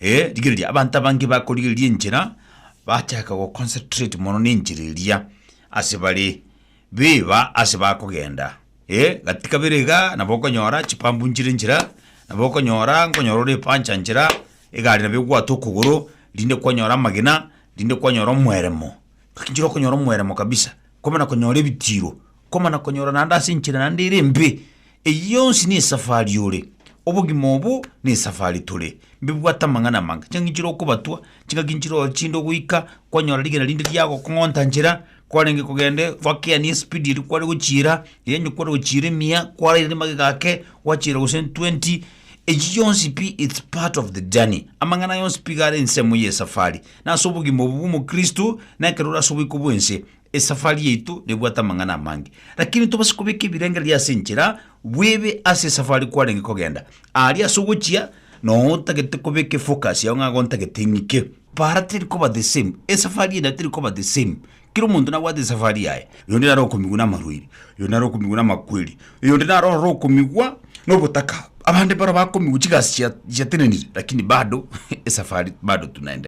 Ee, rigereria, abanto abange bakorigereria enchera, bachaka goconcentrate mono nenchera eria ase bare, beba ase bakogenda. Ee, gati kabere iga nabo okonyora chipambu nchire nchera, nabo okonyora nkonyora ore epancha nchera, egari nabo egwate okogoro, rinde kwanyora amagena, rinde kwanyora omweremo. Ngaki nchire okonyora omweremo kabisa, kwamana konyora ebitiiro, kwamana konyora naende ase enchera naende ere embe. Eyio yonsi nesafari ore, obogima obo nesafari tore, mbibwate amang'ana amange. Chingaki nchire okobatwa, chingaki nchire oo chinde ogoika, kwanyora rigena rinde riagokong'onta nchera, kwarenge kogenda gwakeania espeed eria kware gochiira, yaani kware gochiira emiya, kwarairania magega ake, gwachiira gose twenty, eyio yonsi pi it's part of the journey. Amang'ana aya yonsi pi iga are ensemo ya esafari. Na ase obogima obo bwa omokristo, na ekero ore ase oboiko bwa ense, Esafari yaito nebwate amang'ana amange, lakini tobase kobeka ebirengererio ase enchera bwebe ase esafari kwarenge kogenda. Aria ase ogochia noo otagete kobeka efocus yao ng'a igo ntagete ng'ike. Para teri koba the same, esafari eye teri koba the same. Kera omonto nabwate esafari yaye. Oyonde nare okomigwa na amarwaire, oyonde nare okomigwa na amakweri, oyonde nare ororo okomigwa na obotaka. Abande mbaro bakomigwa chigasi chia chiatenenire lakini bado esafari bado tunaendelea.